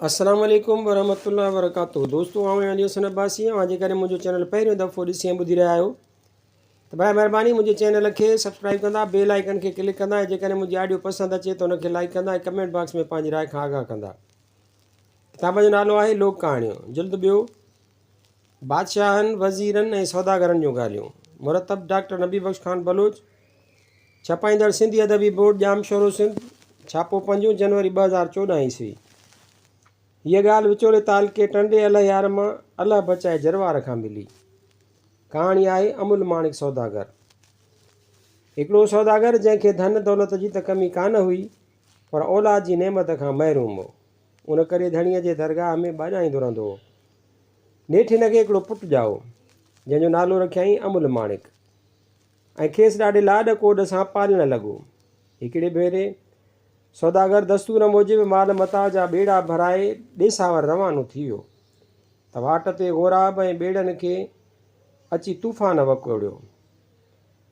السلام عليڪم ورحمة الله وبرڪاته دوستو آئون آهيان علي حسن عباسي اوهان جيڪڏهن منهنجو چينل پهريون دفعو ڏسي ۽ ٻڌي رهيا آهيو ته برائي مهرباني منهنجي چينل کي سبسڪرائب ڪندا بيل آئيڪن کي ڪلڪ ڪندا ۽ جيڪڏهن منهنجي آڊيو پسند اچي ته ان کي لائڪ ڪندا ۽ ڪمينٽ باڪس ۾ پنهنجي راء کان آگاهه ڪندا ڪتاب جو نالو آهي لوڪ ڪهاڻيون جلد ٻيو بادشاهن وزيرن ۽ سوداگرن جون ڳالهيون مرتب ڊاڪٽر نبي بخش خان بلوچ ڇپائيندڙ سنڌي ادبي بورڊ ڄامشورو سنڌ، ڇاپو پنجون جنوري 2014 عيسوي. هيء ڳالهه وچولي تعلقي ٽنڊي الهيار مان الهه بچائي جروار کان ملي. ڪهاڻي آهي امل ماڻڪ سوداگر. هڪڙو سوداگر جنهن کي ڌن دولت جي ته ڪمي ڪانه هئي پر اولاد جي نعمت کان محروم هو. ان ڪري ڌڻيء جي درگاهه ۾ ٻاڏائيندو رهندو هو. نيٺ هن کي هڪڙو پٽ ڄائو، جنهن جو نالو رکيائين امل ماڻڪ. ۽ کيس ڏاڍي لاڏ ڪوڏ سان پالڻ لڳو. هڪڙي ڀيري سوداگر دستور موجب مال متاع جا ٻيڙا ڀرائي ڏيساور روانو ٿي ويو ته واٽ تي غوراب ۽ ٻيڙن کي اچي طوفان وڪوڙيو.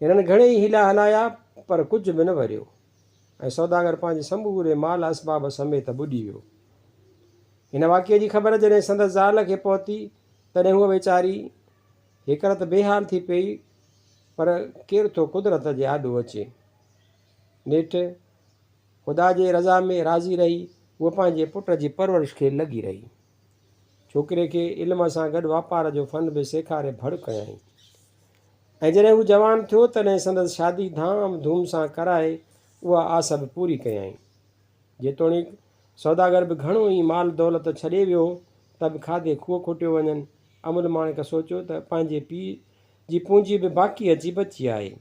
هنن گهڻيئي حيلا هلايا پر ڪجهه به نه وريو ۽ سوداگر پنهنجي سموري مال اسباب سميت ٻڏي ويو. هن واقعي جي خبر جڏهن سندس زال کي پهتي تڏهن هوء ويچاري هيڪر ته بيحال ٿي پيئي، پر ڪير ٿو قدرت جي آڏو اچي. نيٺ خدا جي رضا ۾ راضي رهي، هوء پنهنجي پٽ جي پرورش کي لڳي رهي. ڇوڪري کي علم سان گڏ واپار جو فن به سيکاري ڀڙ ڪيائين ۽ جڏهن هو جوان ٿيو، تڏهن سندس شادي ڌام ڌوم سان ڪرائي اها آس به پوري ڪيائين. جيتوڻيڪ سوداگر به گهڻو ئي مال دولت ڇڏي ويو هو، ته به کاڌي کوهه کوٽيو وڃن. امل ماڻڪ سوچيو ته پنهنجي پيء جي پونجي به باقي اچي بچي آهي.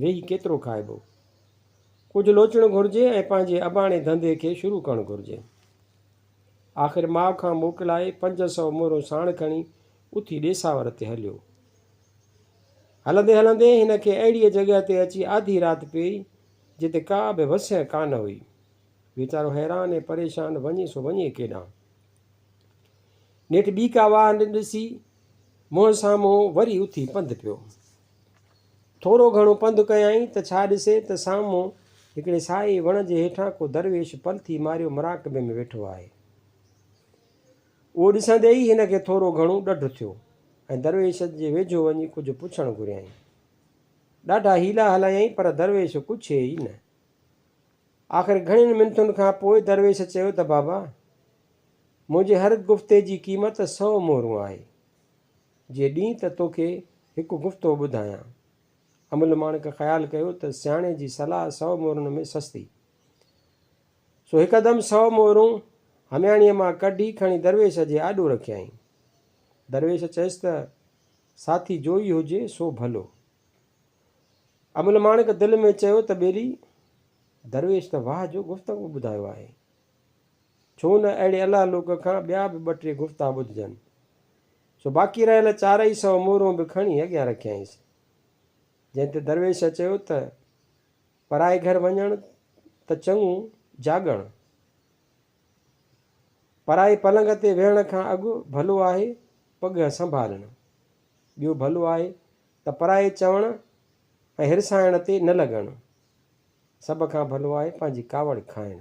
ويهي ڪيترو کائبو. ڪجهه لوچڻ گهرجي ۽ پنهنجي اباڻي ڌنڌي کي شروع ڪرڻ گهرجي. آخر ماء کان موڪلائي 500 مهرون ساڻ کڻي اٿي ڏيساور تي هليو. هلندي هلندي هن کي اهڙيء جڳهه تي اچي آڌي رات پيئي، جتي ڪا به وسهه ڪانه هئي. ويچارو حيران ۽ پريشان وڃي سو وڃي ڪيڏانهن. نيٺ ٻي ڪا واهه نه ڏسي، منهن سامهون وري اٿي پنڌ پيو. ٿورو گهڻو پنڌ ڪيائين ته ڇا ڏسي ته سامهون هڪڙي سائي وڻ جي هيٺان ڪو درويش پلٿي ماريو مراقبي ۾ ويٺو آهي. اهو ڏسندي ئي هن کي ٿورو گهڻو ڏڍ ٿيو ۽ درويش جي ويجهو وڃي ڪجهه پڇڻ گهريائين. ڏاڍا حيلا هلايائين پر درويش ڪڇي ئي نه. آخر گهڻين منٿن کان پوء درويش چيو ته بابا! منهنجي هر گفتي جي قيمت سئو مهرون آهي. جي ڏين ته توکي هڪ گفتو ٻڌايان. امل ماڻڪ خيال ڪيو ته سياڻي جي صلاح سئو مهرن ۾ سستي. سو هڪدم سئو مهرون همياڻيء مان ڪڍي کڻي درويش جي آڏو رکيائين. درويش چيس ته ساٿي جو ئي هجي سو ڀلو. امل ماڻڪ دل ۾ چيو ته ٻيلي، درويش ته واهه جو گفتگو ٻڌايو آهي. ڇو نه اهڙي الله لوڪ کان ٻيا به ٻه ٽي گفتا ٻڌجن. سو باقي رهيل چارئي سئو مهرون به کڻي اڳيان رکيائينس. جنهن تي درويش چيو ته پرائي گهر وڃڻ ته چڱو جاڳڻ. پرائي پلنگ تي ويهڻ کان اڳ ڀلو آهي پڳهه سنڀالڻ. ٻيو ڀلو آهي ته پرائي چوڻ ۽ هرسائڻ تي نه لڳڻ. سڀ کان ڀلو آهي پنهنجي ڪاوڙ کائڻ.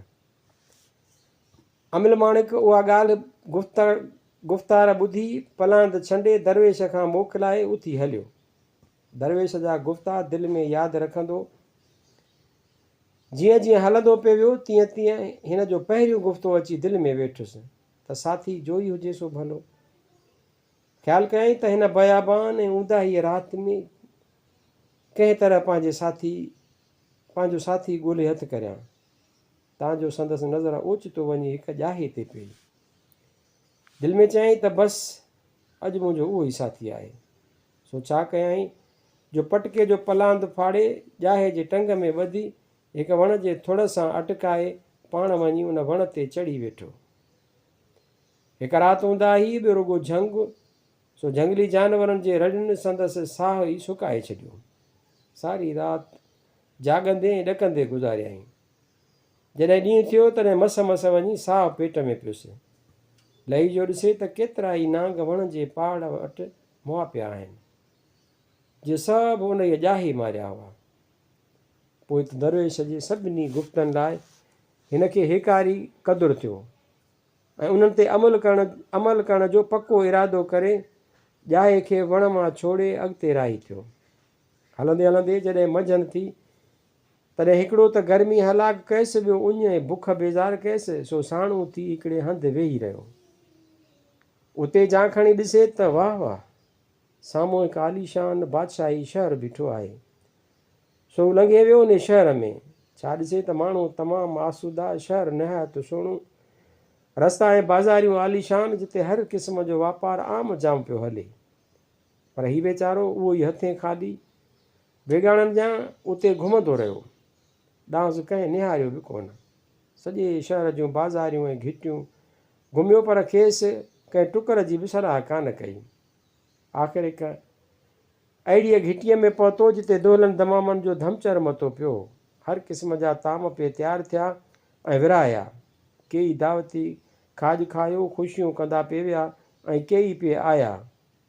امل ماڻڪ اها ڳالهه گفتار ٻڌي پلاند ڇنڊي درويش کان موڪلائي اٿي هليو. درويش جا گفتا دل ۾ ياد رکندو جيئن جيئن هلندو پئي ويو تيئن تيئن هن جو پهريون گفتو اچي دل ۾ ويٺس ته ساٿي جو ئي هجي سو ڀلو. خيال ڪيائين ته هن بيابان ۽ اونداهيء رات ۾ ڪنهن طرح پنهنجي ساٿي پنهنجو ساٿي ڳولي هٿ ڪريان. تان جو سندس نظر اوچتو وڃي هڪ ڄاهي تي پيئي. دل ۾ چيائين ته بس اڄ منهنجو اهو ئي ساٿي آهي. سو ڇا ڪيائين جو پٽڪي جو پلاند ڦاڙي ڄاهي جي ٽنگ ۾ ٻڌي هڪ وڻ جي ٿڙ سان اٽڪائي پاڻ وڃي ان وڻ تي چڙهي ويٺو. هڪ رات اونداهي، ٻيو رڳو جهنگ، سو جهنگلي جانورن جي رڙين سندس ساهه ئي سڪائي ڇڏيو. ساري رات جاڳندي ۽ ڏڪندي گذاريائين. جڏهن ڏينهن ٿيو، تڏهن مس مس وڃي ساهه پيٽ ۾ پيس. لهي جو ڏسي ته ڪيترائي نانگ وڻ جي پاڙ وٽ مئا پيا آهن، جي سڀ انهيء ڄاهي ماريا هئا. پوء ته درويش جي سڀني گفتن لاء هن کي هيڪاري قدر ٿيو. ۽ انهن تي عمل ڪرڻ عمل ڪرڻ جو پڪو ارادو ڪري ڄاهي کي وڻ مان ڇوڙي اڳتي راهي ٿيو. هلندي هلندي جڏهن منجهند ٿي، تڏهن هڪڙو ته گرمي هلاڪ ڪيس، ٻيو اڃ ۽ بک بيزار ڪيس، سو ساڻو ٿي هڪڙي هنڌ ويهي رهيو. اتي جان کڻي ڏسي ته واهه واهه! سامهون هڪ عاليشان بادشاهي شهر بيٺو آهي. سو هو لنگهي ويو انهي شهر ۾. ڇا ڏسي ته ماڻهو تمام آسودا، شهر نهايت سهڻو، رستا ۽ بازاريون عاليشان، جتي هر قسم جو واپار عام جام پيو هلي. پر هي ويچارو اهو ئي هٿين خالي، ويڳاڻن جيان اتي گهمندو رهيو. ڏانهس ڪنهن نهاريو به ڪونه. سڄي شهر جون بازاريون ۽ گهٽيون گهميو پر کيس ڪنهن ٽڪر جي به صلاح ڪانه ڪئي. آخر هڪ اهڙيء گهٽيء ۾ پهتو جتي دهلن دمامن جو ڌمچر متو پيو هو. هر قسم جا طعام پئي تيار ٿيا ۽ ورهايا. ڪيئي دعوتي کاڄ کايو خوشيون ڪندا پئي ويا ۽ ڪيئي پئي آيا.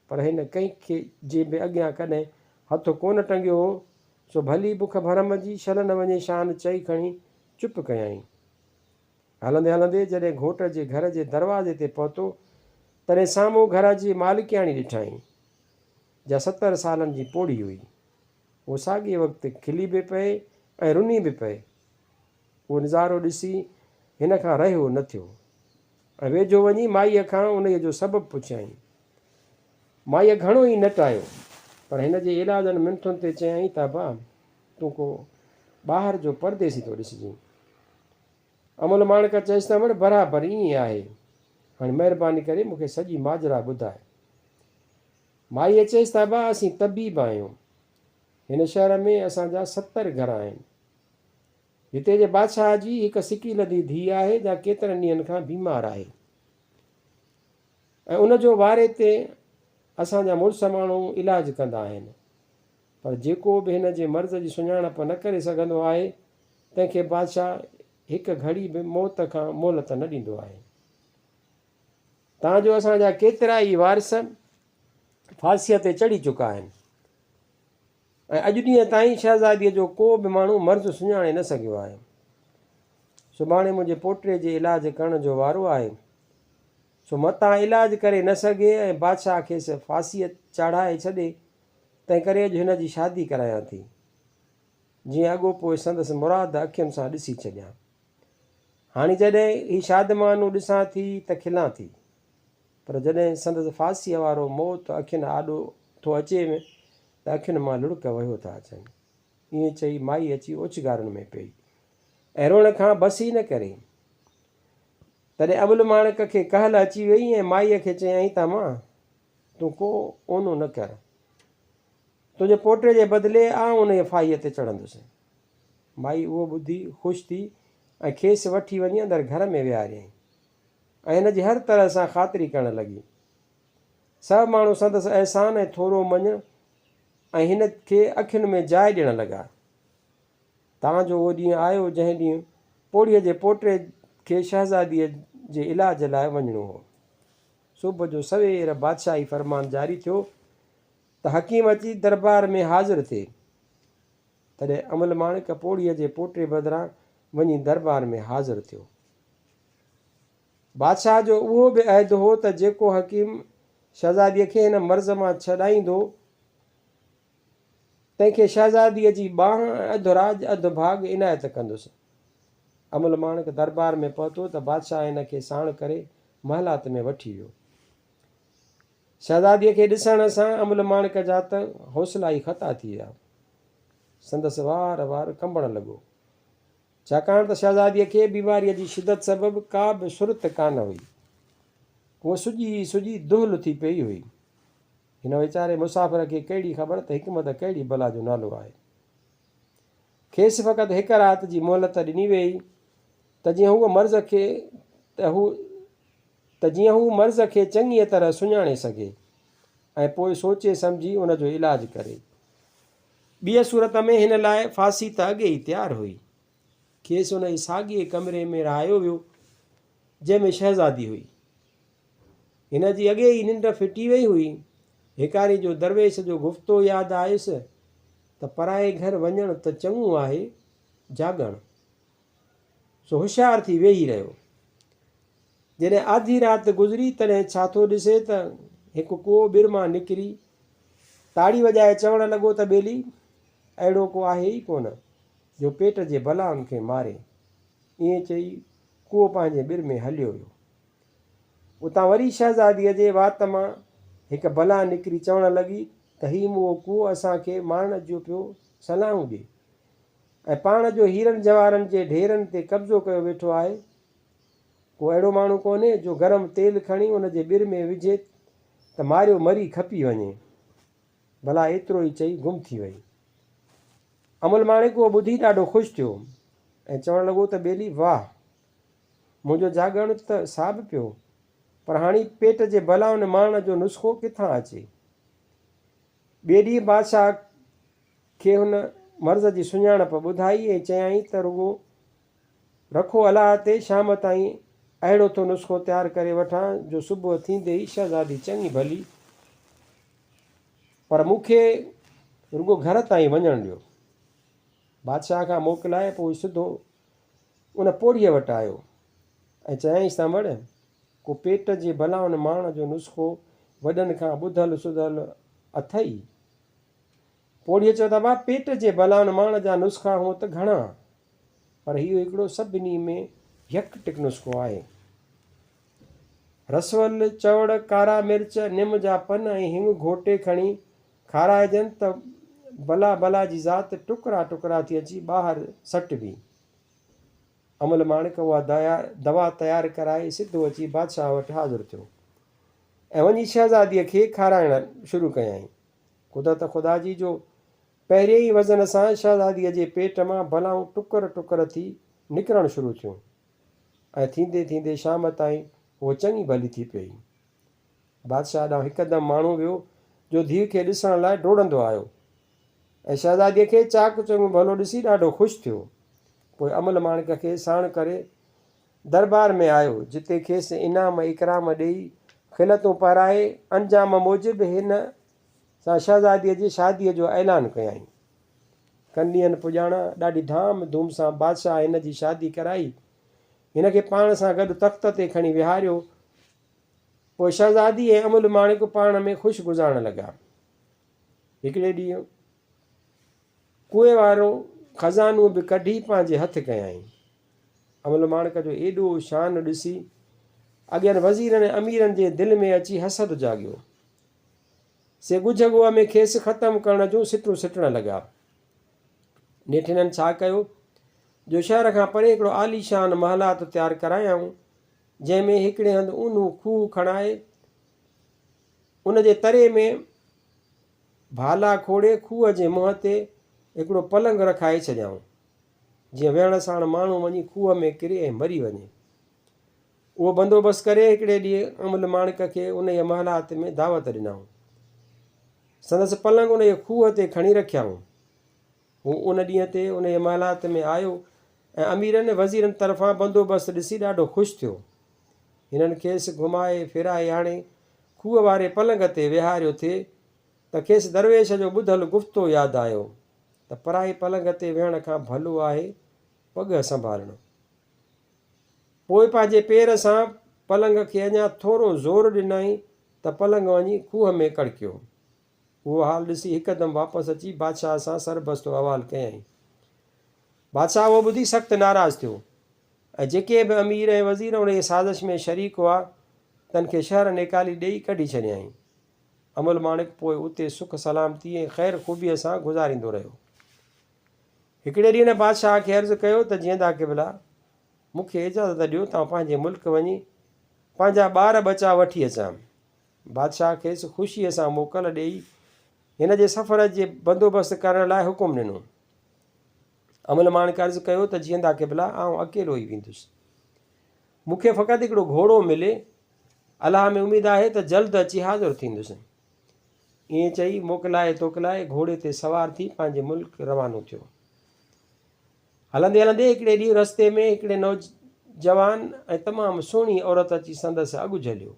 پر هن ڪنهن کي جي به اڳيان ڪڏهن هٿ ڪونه ٽنگيو هو، سو ڀلي بک ڀرم جي شل نه وڃي شان چئي کڻي چپ ڪيائين. هلندي هلندي جڏهن گهوٽ جي گهر جي دروازي تي پهتو، تڏهن سامهون گهر جي مالڪياڻي ڏٺائين، جا 70 سالن جي پوڙهي هئي. هوء ساڳئي وقت کلي به پئي ۽ رني به پئي. اهو نظارو ڏسي هن کان رهيو نه ٿيو ۽ ويجهو وڃي مائيء کان انهيء جو سبب پڇيائين. مائيء گهڻو ئي نه ٽايو، پر هن جي ايلازن منٿن تي چيائين ته ابا، تون ڪو ٻاهر جو پرديسي ٿو ڏسجين. امل ماڻڪ چيس ته امڙ برابر ائين آهي. هاڻي مهرباني ڪري مون کي سڄي ماجرا ٻڌاء. مائيء چيس ته ابا اسين طبيب آهيون. هن شهر ۾ اسان جا 70 گهر آهن. هتي جي بادشاهه جي هڪ سڪيلڌي ڌيء آهي جا ڪيترن ڏينهن کان بيمار آهي ۽ ان جو واري تي اسان جا مڙس ماڻهو علاج ڪندا آهن. پر جيڪو به هن جي مرض جي سڃاڻپ نه ڪري سگهندو آهي تنهن کي بادشاهه هڪ گهڙي به موت کان مهلت نه ڏيندو آهي. تان جو اسان جا ڪيترا ئي وارث ڦاسيء تي چڙهي چڪا آهن ۽ اڄ ڏينهن تائين شهزاديء جو ڪو به ماڻهو مرض سڃاڻي نه سگهيو آهي. سڀاڻي منهنجي پوٽي جي علاج ڪرڻ جو وارو آهي، سو متان علاج ڪري نه سگهي ۽ بادشاهه کيس ڦاسيء چاڙهائي ڇڏي، تنهنڪري اڄ هن جي شادي ڪرايان ٿي. جيئن اڳو پوء سندس مراد اکين سان ڏسي ڇڏيان. هاڻي جڏهن هي شادمانو ڏسان ٿي ته کلان ٿي، پر جڏهن سندس ڦاسيء وارو موت اکين آڏو ٿو اچيم ته اکين مان لڙڪ وهيو ٿا اچن. ائين چئي مائي اچي اوڇگارن ۾ پيئي ۽ روئڻ کان بس ئي نه ڪري. تڏهن ابوالماڻڪ کي ڪهل اچي ويئي ۽ مائيء کي چيائين ته امان! تون ڪو اونو نه ڪر. تنهنجي پوٽي جي بدلي آئون انهيء ڦاهيء تي چڙهندس. مائي اهو ٻڌي خوش ٿي ۽ کيس وٺي وڃي اندر گهر ۾ ويهاريائين ۽ هن جي هر طرح سان خاطري ڪرڻ لڳي. سڀ ماڻهو سندس احسان ۽ ٿورو مڃڻ ۽ هن کي اکين ۾ جاء ڏيڻ لڳا. تان جو اهو ڏينهن آيو جنهن ڏينهن پوڙهيء جي پوٽي کي شهزاديء جي علاج لاء وڃڻو هو. صبح جو سوير بادشاهي فرمان جاري ٿيو ته حڪيم اچي دربار ۾ حاضر ٿئي. تڏهن امل ماڻڪ پوڙهيء جي پوٽي بدران وڃي دربار ۾ حاضر ٿيو. بادشاهه جو اهو به عهد هو ته جيڪو حڪيم شهزاديء کي هن مرض مان ڇڏائيندو، تنهن کي شهزاديء جي ٻانهن ۽ اڌ راڄ اڌ ڀاڳ عنايت ڪندس. امل ماڻڪ دربار ۾ پهتو ته بادشاهه هن کي ساڻ ڪري محلات ۾ وٺي ويو. شهزاديء کي ڏسڻ سان امل ماڻڪ جا ته حوصلا ئي خطا ٿي ويا. سندس وار وار ڪنبڻ لڳو. ڇاڪاڻ ته شهزاديء کي بيماريء جي شدت سبب ڪا به سرت ڪانه هئي. هوء سڄي سڄي دهل ٿي پيئي هئي. هن ويچاري مسافر کي ڪهڙي خبر ته حڪمت ڪهڙي بلا جو نالو آهي. کيس فقط هڪ رات جي مهلت ڏني ويئي ته جيئن هوء مرض کي ته هو ته جيئن هو مرض کي چڱيء طرح سڃاڻي سگهي ۽ پوء سوچي سمجهي ان جو علاج ڪري. ٻيء صورت ۾ هن لاء ڦاسي ته اڳي ئي تيار هئي. کيس انهيء ساڳئي ڪمري ۾ رهايو ويو، جنهن ۾ شهزادي هئي. هن جي اڳي ئي ننڊ ڦٽي ويئي هئي. هيڪاري جو درويش جو گفتو ياد آيس ته پرائي گهر وڃڻ ته چڱو آهي، جاڳڻ. سو هوشيار ٿي ويهي رهيو. جڏهن آڌي رات گذري تڏهن ڇا ٿو ڏسي ته هڪ ڪوئو ٻر مان نڪري تاڙي وڄائي چوڻ لڳو ته ٻيلي! اهڙو ڪو آهي ئي ڪونه جو پيٽ جي بلائن کي ماري. ائين چئي ڪوئو پنهنجي ٻر ۾ هليو ويو. اتان وري شهزاديء جي وات مان هڪ بلا نڪري چوڻ لڳي ته هي موئو ڪوئو اسان کي مارڻ جو پيو صلاحون ڏي ۽ پاڻ جو هيرن جواهرن جي ڍيرن تي قبضو ڪيو ويٺو آهي. ڪو اهڙو ماڻهو ڪونهي جو گرم تيل کڻي ان جي ٻر ۾ وجهي ته ماريو مري کپي وڃي. بلا ايترو ئي چئي گم ٿي وئي. امل ماڻڪ اهو ٻڌي ڏاڍو خوش ٿيو ۽ چوڻ لڳو ته ٻيلي واهه! منهنجو جاڳڻ ته صاب پيو، پر هاڻي پيٽ جي بلائن مارڻ جو نسخو ڪٿان اچي؟ ٻئي ڏينهن بادشاهه کي هن مرض جي سڃاڻپ ٻڌائي ۽ چيائين ته رڳو رکو الله تي، شام تائين اهڙو ٿو نسخو تيار ڪري وٺان جو صبح ٿيندي ئي شهزادي چڱي ڀلي، پر مون کي رڳو گهر تائين وڃڻ ڏيو. بادشاهه کان موڪلائي پوء سڌو ان پوڙهيء وٽ آيو ۽ چيائينس ته امڙ، ڪو پيٽ جي بلائن مارڻ جو نسخو وڏن کان ٻڌل سڌل اٿئي؟ پوڙهيء چيو ته ابا، پيٽ جي بلائن مارڻ جا نسخا هونء ته گهڻا، پر هيء هڪڙو سڀني ۾ يڪ ٽڪ نسخو آهي. رسول، چوڙ، ڪارا مرچ، نم جا پن ۽ هڱ گهوٽي کڻي کارائجن ته بلا بلا جي ذات ٽڪرا ٽڪرا ٿي اچي ٻاهر سٽبي. امل ماڻڪ اها دوا تيار ڪرائي سڌو اچي بادشاهه وٽ حاضر ٿيو ۽ وڃي شهزاديء کي کارائڻ شروع ڪيائين. قدرت خدا جي جو پهرين ئي وزن سان شهزاديء جي پيٽ مان بلائون ٽڪر ٽڪر ٿي نڪرڻ شروع ٿيون ۽ ٿيندي ٿيندي شام تائين هوء چڱي ڀلي ٿي پيئي. بادشاهه ڏانهن هڪدم ماڻهو ويو جو ڌيء کي ڏسڻ لاء ڊوڙندو آيو ۽ شهزاديء کي چاق چڱو ڀلو ڏسي ڏاڍو خوش ٿيو. پوء امل ماڻڪ کي ساڻ ڪري دربار ۾ آيو، جتي کيس انعام اڪرام ڏيئي خلعتون پهرائي انجام موجب هن سان شهزاديء جي شاديء جو اعلان ڪيائين. ڪن ڏينهن پڄاڻان ڏاڍي ڌام ڌوم سان بادشاهه هن جي شادي ڪرائي، هن کي پاڻ سان گڏ تخت تي کڻي ويهاريو. پوء شهزادي ۽ امل ماڻڪ پاڻ ۾ خوش گذارڻ لڳا. هڪڙي ڏينهن ڪوئي وارو خزانو به ڪڍي پنهنجي هٿ ڪيائين. امل ماڻڪ جو ايڏو شان ڏسي اڳين وزيرن ۽ اميرن جي دل ۾ اچي حسد جاڳيو. سي ڳجهه ڳوهه ۾ کيس ختم ڪرڻ جون سٽون سٽڻ لڳا. نيٺ هنن ڇا ڪيو جو شهر کان پري هڪڙو عاليشان محلات تيار ڪرايائون، جنهن ۾ هڪڙي هنڌ اونهو کوهه کڻائي ان جي تري ۾ ڀالا کوڙي کوهه جي منهن تي هڪڙو پلنگ رکائي ڇڏيائون، جيئن ويهڻ ساڻ ماڻهو وڃي کوهه ۾ ڪري ۽ مري وڃي. اهو بندوبست ڪري هڪڙي ڏينهن امل ماڻڪ کي انهيء محلات ۾ دعوت ڏنائون. سندس پلنگ انهيء کوهه تي کڻي رکيائون. هو ان ڏينهن تي انهيء محلات ۾ آيو ۽ اميرن ۽ وزيرن طرفان بندوبست ڏسي ڏاڍو خوش ٿيو. هنن کيس گهمائي ڦيرائي آڻي کوهه واري پلنگ تي ويهاريو ٿي ته کيس درويش جو ٻڌل گفتو ياد آيو ته پرائي پلنگ تي ويهڻ کان ڀلو آهي پڳهه سنڀالڻ. پوء پنهنجي پير سان پلنگ کي اڃا ٿورو زور ڏنائين ته پلنگ وڃي کوهه ۾ ڪڙڪيو. اهو حال ڏسي هڪدم واپس اچي بادشاهه سان سربستو احوال ڪيائين. بادشاهه اهو ٻڌي سخت ناراض ٿيو ۽ جيڪي به امير ۽ وزير انهيء سازش ۾ شريڪ هئا، تن کي شهر نيڪالي ڏيئي ڪڍي ڇڏيائين. امل ماڻڪ پوء اتي سک سلامتي ۽ خير خوبيء سان گذاريندو رهيو. هڪڙي ڏينهن بادشاهه کي عرض ڪيو ته جيئندا قبلا! مون کي اجازت ڏيو ته آئون پنهنجي ملڪ وڃي پنهنجا ٻار ٻچا وٺي اچان. بادشاهه کيس خوشيء سان موڪل ڏيئي هن جي سفر جي بندوبست ڪرڻ لاء حڪم ڏنو. امل ماڻڪ عرض ڪيو ته جيئندا قبلا! آئون اڪيلو ئي ويندس. مون کي فقط هڪڙو گهوڙو ملي. الله ۾ اميد آهي ته جلد اچي حاضر ٿيندس. ائين چئي موڪلائي توڪلائي گهوڙي تي سوار ٿي پنهنجي ملڪ روانو ٿيو. هلندي هلندي هڪڙي ڏينهن رستي ۾ هڪڙي نوجوان ۽ تمام سهڻي عورت اچي سندس اڳ جهليو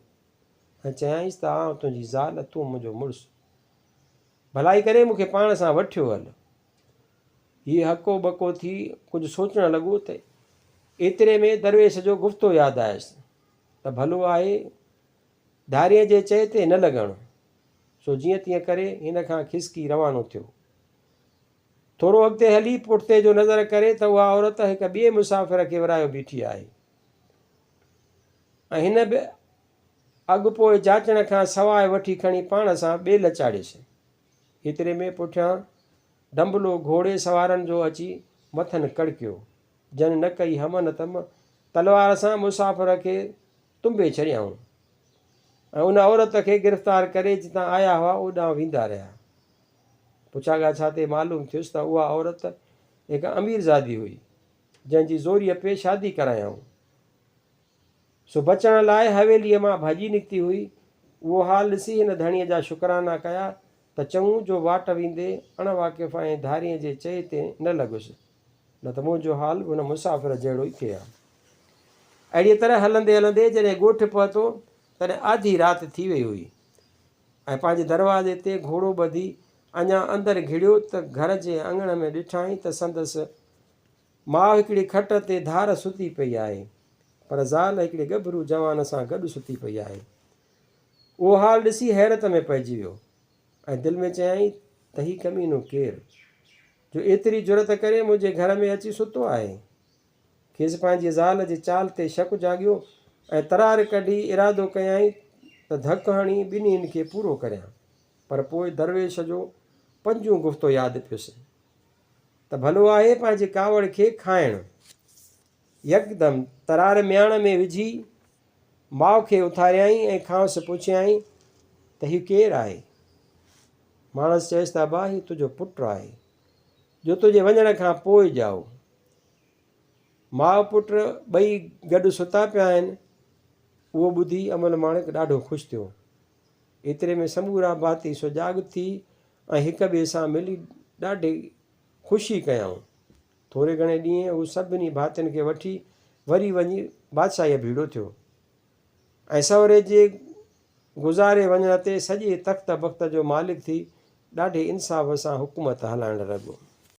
۽ چيائينس ته آئون تنهنجي زال تون منهنجو مڙس. ڀلائي ڪري مون کي پاڻ سان وٺيو هل. هيء هڪو ٻڪو ٿي ڪجهه سوچڻ لڳو ته ايتري ۾ درويش جو گفتو ياد آيس. ته ڀلو آهي ڌارئين جي چئي تي نه لڳڻ. سو جيئن تيئن ڪري هن کان کسڪي روانو ٿيو. ٿورو اڳتي هلي پٺتي جو نظر ڪري ته اها عورت هڪ ٻئي مسافر کي ورايو بيٺي آهي ۽ هن به اڳ پوء جاچڻ کان سواء وٺي کڻي پاڻ سان ٻيلهه چاڙهيس. ايتري ۾ پٺيان ڊنبلو گهوڙي سوارن جو اچي مٿن ڪڙڪيو، جن نه ڪئي هم نه تم، تلوار سان مسافر کي تنبي ڇڏيائون ۽ ان عورت کي گرفتار ڪري جتان آيا هئا اوڏانهن ويندا رهيا. پڇا ڳاڇا تي معلوم ٿيس ته اها عورت هڪ اميرزادي هئي، جنهن جي زوريء پئي شادي ڪرايائون. سو بچڻ لاء حويليء مان ڀڄي نڪتي هئي. اهو حال ڏسي هن ڌڻيء جا شڪرانا ڪيا ته چڱو جو واٽ ويندي اڻ واقف ۽ ڌارئين جي چئي تي نه لڳس، نه ته منهنجو حال به هن مسافر جهڙو ئي ٿئي ها. اهڙيء طرح هلندي هلندي جڏهن ڳوٺ پهتو، تڏهن آڌي رات ٿي وئي هئي ۽ پنهنجي دروازي تي گهوڙو ٻڌي اڃا اندر گهڙيو ته گهر جي اڱڻ ۾ ڏٺائين ته سندس ماء هڪڙي کٽ تي ڌار ستي پئي آهي، پر زال هڪڙي ڳڀرو جوان سان گڏ ستي پئي آهي. اهو حال ڏسي حيرت ۾ پئجي ويو ۽ دل ۾ چيائين ته هي ڪمينو ڪير، جو ايتري جرئت ڪري منهنجي گهر ۾ اچي ستو آهي؟ کيس پنهنجي زال جي چال تي شڪ جاڳيو ۽ ترار ڪڍي ارادو ڪيائين ته ڌڪ هڻي ٻنهين کي پورو ڪريان، پر پوء درويش جو پنجون گفتو ياد پيس ته ڀلو آهي پنهنجي ڪاوڙ کي کائڻ. يڪدم ترار مياڻ ۾ وجهي ماء کي اٿاريائين ۽ کانئس پڇيائين ته هي ڪير آهي؟ ماڻس چيس ته ابا هي تنهنجو پٽ آهي، جو تنهنجي وڃڻ کان پوء ڄائو. ماء پٽ ٻئي گڏ ستا پيا آهن. اهو ٻڌي امل ماڻڪ ڏاڍو خوش ٿيو. ايتري ۾ سمورا ڀاتي سجاڳ ٿي ۽ هڪ ٻئي سان ملي ڏاڍي خوشي ڪيائون. ٿوري گهڻي ڏينهن هو سڀني ڀاتين کي وٺي وري وڃي بادشاهيء ڀيڙو ٿيو ۽ سهري جي گذاري وڃڻ تي سڄي تخت بخت جو مالڪ ٿي ڏاڍي انصاف سان حڪومت هلائڻ لڳو.